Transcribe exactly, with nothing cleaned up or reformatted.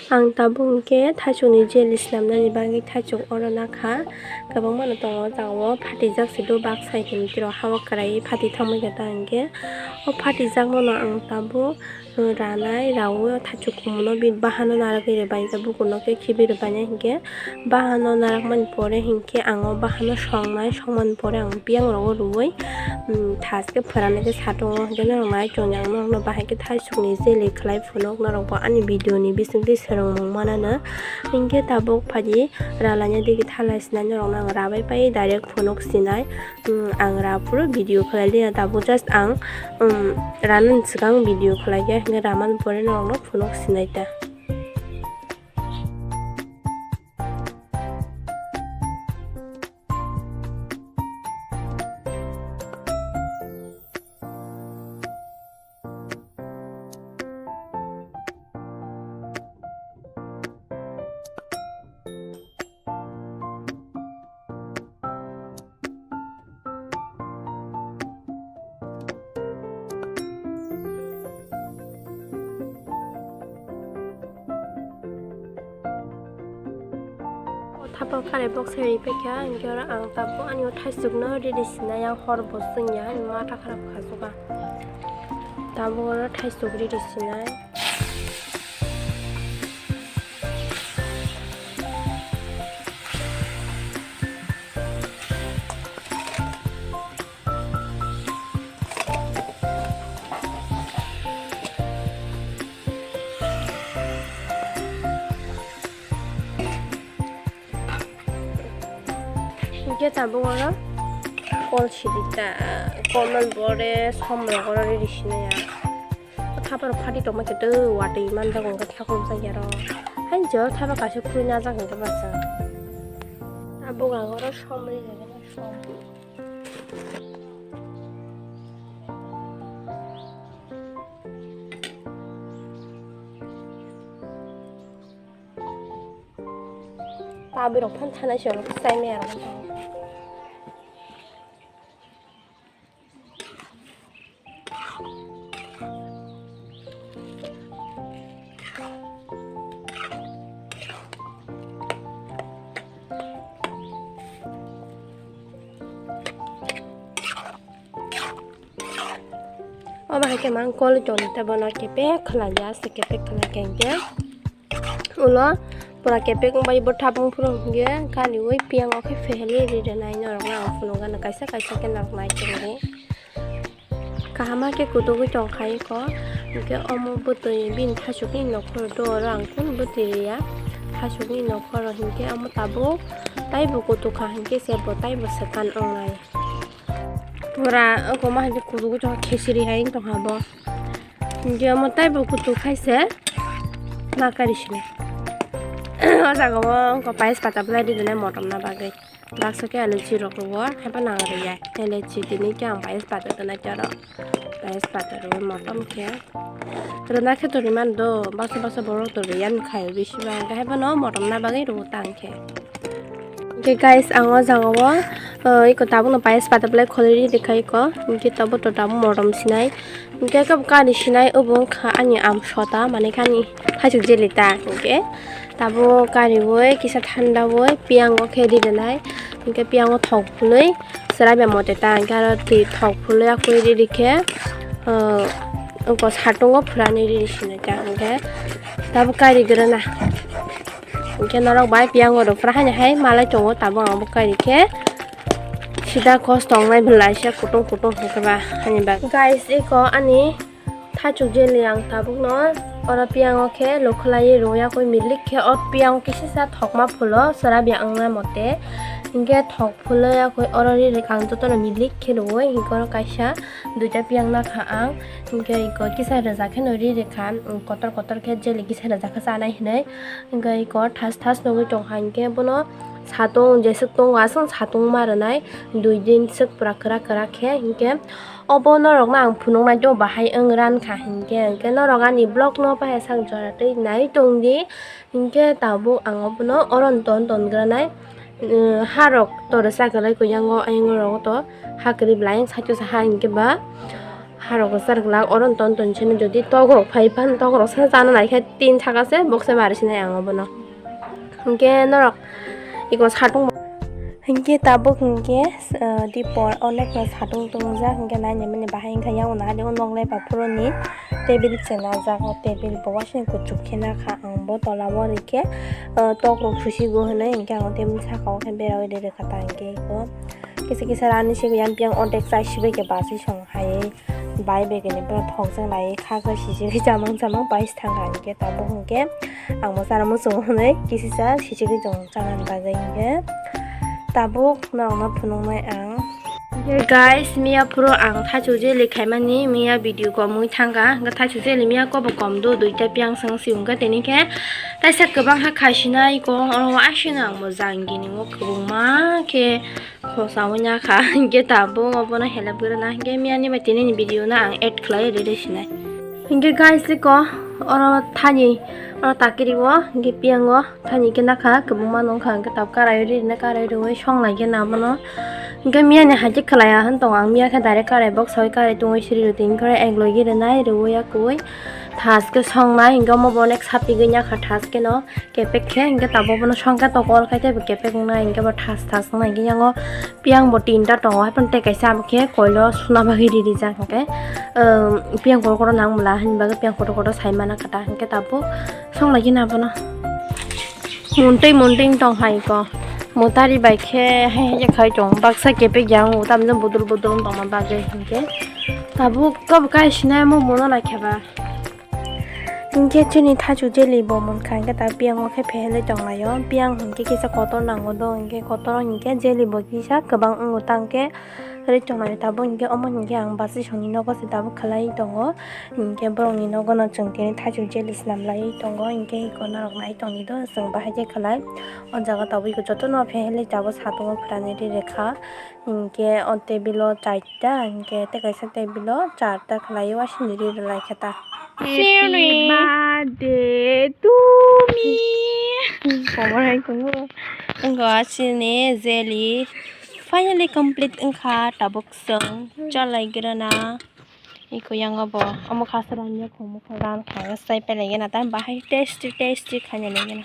Ang tabuk hwnkhe thaichukni jelly swnamnani bagwi thaichuk oro nakha. Kwbangmano tongo o jagao, phatijak se do, bak sai hwnwi tiro ha o kwrwi phati thangbai kha ta hwnkhe. O phatijakmano ang tabuk, uh, ranai raui o thaichuk kumuno bini bahano narwgwi rwbainai, bukurno khe khibi rwbainai hwnkhe bahano narwkmani pore hwnkhe ang o bahano songnai, songmani pore ang biyang rogo rwui, um, thaske phwranai khe satung o hwnkhe norok nai tongdi ang norokno bahai khe thaichukni jelly khlai phunuk norokbo ani video ni bisingtwi swrwngmung manano. Hinkhe tabuk phaidi ralaina digi thalai sinai norokno ang rabai pai direct phunuk sinai. Hmm, ang ra phuru video khlai liya tabuk just ang, hmm, ranani swkang video khlai khe hinkhe ramani pore norokno phunuk sinai ta. O thapao kare box hai paikha, hinkhe oro ang tabuk ani o thaichukno ready sinai, yang hor bo chwngya, ani matha kharap kha suka. Tabuk oro thaichuk ready sinai. Hinkhe tabuk oro kol sidi ta, kol man bore som rok oro ready sinai ya. O thapar phati tongma khe tei watwi manjago, hwnkhe thakhum jakya rw. Hain je o thapar kaisa khurui najak hwnkhe basa. Abo ang oro som rijak, som. Tabwi rok phan thanai se oro chai maya rok. Omo hai khe mang kol toni ta bono kepek khlai ya, se kepek khlai khe hinkhe ulo pura kepek wng bai bo thap wng phuru hinkhe kaliui piyang o khe phehelwi ri rwnai norok no ang phunukgana kaisa kaisa khe norok nai tongdi. Kaham khe kutugwi tongkha eko, hinkhe omo bwtwi bini thaichukni nokhoro do oro ang kunu bwtwi riya, thaichukni nokhoro hinkhe omo tabuk taibo kutukha hinkhe se bo taibo swkang wngnai. Pura oko ma hai khe kuchugo tongkha, khesiri hai wng tongkha bo. Hinkhe omo taibo kutuk hai se ma kari sinai. O jaga o wngkha pais pata belai ri rwnai motom na bagwi. Baksa khe elaichi rok rwo, haiphano ang rwya. Elaichi tini khe ang pais pata rwnai tei oro pais pata rwui motom khe. Rwna khe to rwmani do, baksa baksa borok to rwya wngkha bisi ba, haiphano motom na bagwi rwo ta ang khe. Hwnkhe guys, ang o jaga o, uh, eko tabukno pais pata belai kholi ri rikha eko, hwnkhe tabuk to tabuk motom sinai, hwnkhe kebo kari sinai, obo wngkha ani amsota, mane khe ani hachuk jeli ta, hwnkhe tabuk kariui kisa thandaui piyango khe ri rwnai, hwnkhe piyango thok phului chwrai bai mote ta, hwnkhe aro twi thok phului akui ri rikhe, uh, eko satungo phwrani ri sinai ta, hwnkhe tabuk kari rwna. Hwnkhe norok bai piyango rwphra haino hai malai tongo, tabuk ang bo kari khe sida kosto wngnai belai se kutung kutung hwnkhe ba hani bagwi. Guys, eko ani thaichuk jeli ang tabukno oro piyango khe lukhlaiwi rwui akui milik khe o piyango kisisa thokma phulo chwrai bai wngna mote. Hwnkhe thok phulwi akui oro ri rwkha ang jotono milik khe rwui, hwnkhe oro kaisa duita piyang nakha ang, hwnkhe eko kisa rwjak kheno ri rwkha, kotor kotor khe jeli kisa rwjak khe chanai hinwi. Hwnkhe eko thas thas nugwi tongkha, hinkhe bono satung jeswk tongo, aswk satung ma rwnai, dui din swk pura kwrak kwrak khe. Hinkhe obo norokno ang phunuknai tei bahai wng rankha, hinkhe, hinkhe norok ani vlogno paiya sak jora twi nai tongdi. Hinkhe tabuk ang obono oro ton ton granai, harok tor sa kwlai koi yango, ayang rogo to ha kwrwi belai, side o sa ha hinkhe ba. Harok rok char glak, oro ton ton sene jodi tok rok phai phan, tok rok sa chana nai khe tin thaka se bokse mari sinai ang obono. Hinkhe norok iko satung bo. Hinkhe tabuk hinkhe, ah, dipor onek no satung tongjak, hinkhe naina mani bahai hinkhe yang uno hadi uno nokle baphuru ni table chena jak, o table bo wasing kuchuk khe nakha ang bo tola o rikhe, ah, tok rok susi go hinui hinkhe ang o table saka o khe bera ui rikha ta hinkhe iko kisa kisa rani sibi yang piyang odek chai sibai khe basi song hai. Bai begini pura thokjak lai kha kha sijigwi chamang chamang pai thang kha hinkhe tabuk hinkhe ang bo chana muchungo hinui kisisa sijigwi chong chana bagwi hinkhe tabuk norokno phunuknai ang. Hinkhe guys, miya phuru ang thaichuk jeli khaimani miya video komwi thangkha, hinkhe thaichuk jeli miya kobo kom do duita piyang song si hinkhe tini khe taisa kwbang ha khaisinai kong oro asino ang bo jang gini o kwbangma khe. Khosa wngya kha, hinkhe tabuk obono help gwnang, hinkhe miyani bai tinini video no ang add khlai rw rw sinai. Hinkhe guys, iko oro thani, oro takiri o, hinkhe piyang o thani khe nakha, kwbangma nungkha, hinkhe tabuk karai rw rina, karai rwui songlai khe abono. Hinkhe miyani hai khe khlaiya hwn tongo, ang miya khe direct karai box soi karai tongwi siri rw tini, hinkhe oro eklogwi rwnai, rwui ya kwbui thas khe songnai, hinkhe omo bo onek sapigwi ya kha thas kheno. Kepek khe hinkhe tabuk bono songkhe tokol khai tei bo kepek wngnai hinkhe bo thas thas wngnai hinkhe yango piyang bo tinta tongo, haiphano tei kaisa abo khe koilo suna bagwi ri rijak hinkhe, um, piyang kotor kotor nang mala hinwi bagwi piyang kotor kotor sai mana kha ta hinkhe tabuk songlai khe abono. Muntwi muntwi wng tong hai ko mutari bai khe hai hai khe khai tong baksa kepek yang tamjani bodol bodol wng tongma bagwi hinkhe tabuk kabo kai sinai omo muno naikhe ba. Hinkhe chini thaichuk jeli bo munkha, hinkhe ta piyang o khe phehelwi tonglaio. Piyang hinkhe kisa kotor nango do, hinkhe kotor o hinkhe jeli bo kisa kwbang wngo, tangkhe rwi tonglaio. Tabuk hinkhe omo hinkhe ang basi songni nogo se tabuk khlai tongo. Hinkhe borokni nogo no chwng tini thaichuk jeli swnam laiwi tongo, hinkhe iko norok nai tongdi do, chwng bahai khe khlai. O jaga tabuk iko jotono phehelwi tabuk satungo phrani ri rwkha. Hinkhe o table o charta, hinkhe tei kaisa table o charta khlaiwi wasing ri rwlai khe ta. Happy birthday to me. Komorai tongo. Wngkha chini jelly finally complete wngkha, tabuk chwng chalai grana. Iko yango bo omo khasra ni khumukha ran kha sai pelaigena ta bahai tasty tasty khaina laigena.